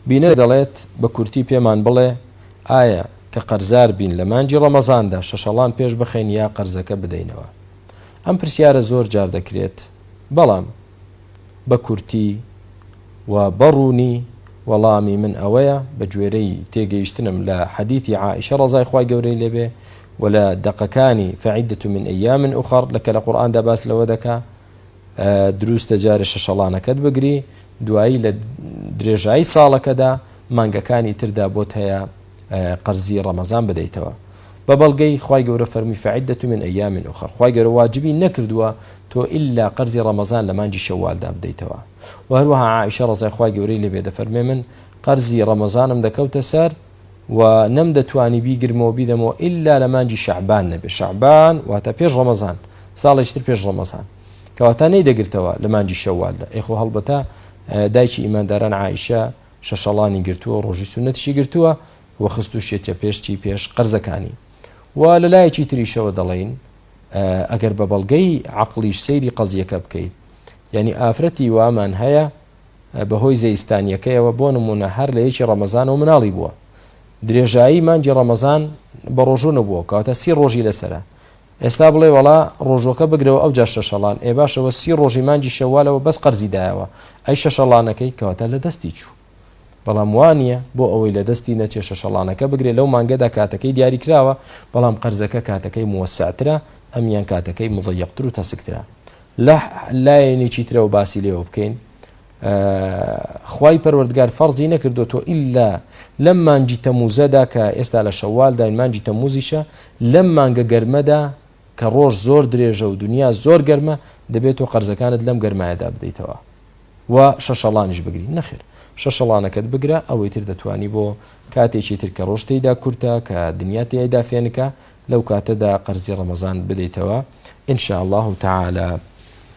بینەر دەڵێت، بە کورتی پێمان بڵێ ئایا کە قەرزار بین لە مانگی ڕەمەزاندا شەشەڵان پێش بخەین یا قەرزەکە بدەینەوە؟ ئەم پرسیارە زۆر جار دەکرێت، بەڵام بە کورتی و بە ڕوونی وەڵامی من ئەوەیە بە گوێرەی تێگەیشتنم لە حەدیثی عائیشە ڕەزای خوای گەورەی لێبێ و لە دەقەکانی فعدة من ایام اخر لە کە لە قورئاندا باس لەوە دەکا دروستە جارێ شەشەڵانەکەت بگری دوایی لە درێژایی ساڵەکەدا مانگەکانی تردا بۆت هەیە قەرزی ڕەمەزان بدەیتەوە بە بەڵگەی خوای گەورە فەرمی فعدة من ایام اخر خوای گەورە واجبی نەکردووە تۆ ئیلا قەرزی ڕەمەزان لە مانگی شەوالدا بدەیتەوە و هەروەها عائیشە ڕەزای خوای گەورەی لێبێ دەفەرمێ من قەرزی ڕەمەزانم دەکەوتە سەر و نەمدەتوانی بیگرمەوە بیدەمەوە ئیلا لە مانگی شەعبان نەبێ شەعبان واتە پێش ڕەمەزان ساڵێکی تر پێش ڕەمەزان کەواتە نەیدەگرتەوە لە مانگی شەوالدا ئێخۆ هەڵبەتە دایکی ئیمانداران عائیشە شەشەڵانی گرتووە ڕۆژی سوننەتیشی گرتووە و خستوشیەتە پێش چی پێش قەرزەکانی و لە لایەکی تریشەوە دەڵێین ئەگەر بە بەڵگەی عەقڵیش سەیری قەزیەکە بکەیت یعنی ئافرەتی وامان هەیە بەهۆی زەیستانیەکەیەوە بۆ نمونە هەر لە یەکی ڕەمەزانەوە مناڵی بووە درێژایی مانگی ڕەمەزان بە ڕۆژوو نەبووە کەواتە سی ڕۆژی لەسەرە ئێستا بڵێ وەڵا ڕۆژوەکە بگرەوە ئەوجا شەشەڵان ئێ باشەوە سی ڕۆژی مانگی شەوالەوە بەس قەرزی دایەوە ئەی شەشەڵانەکەی کەواتە لە دەستی چوو بەڵام وانیە بۆ ئەوەی لە دەستی نەچێ شەشەڵانەکە بگرێ لەو مانگەدا کاتەکەی دیاری کراوە بەڵام قەرزەکە کاتەکەی موەسعترە ئەمیان کاتەکەی مضیقتر و تەسکترە لە لایەنێکی ترەوە باسی لێوە بکەین خوای پەروەردگار فەرزی نەکردو تۆ ئیلا لەم مانگی تەموزەدا کە ئێستا لە شەوالداین مانگی تەموزیشە لەم مانگە گەرمەدا کە ڕۆژ زۆر درێژە و دنیا زۆر گەرمە دەبێت تۆ قەرزەکانت لەم گەرمایەدا بدەیتەوە و شەشەڵانیش بگری نەخێر شەشەڵانەکەت بگرە ئەوەی تر دەتوانی بۆ کاتێکی تر کە ڕۆژ تێیدا کورتە کە دنیا تێیدا فێنکە لەو کاتەدا قەرزی ڕەمەزان بدەیتەوە ان شاء الله تعالی.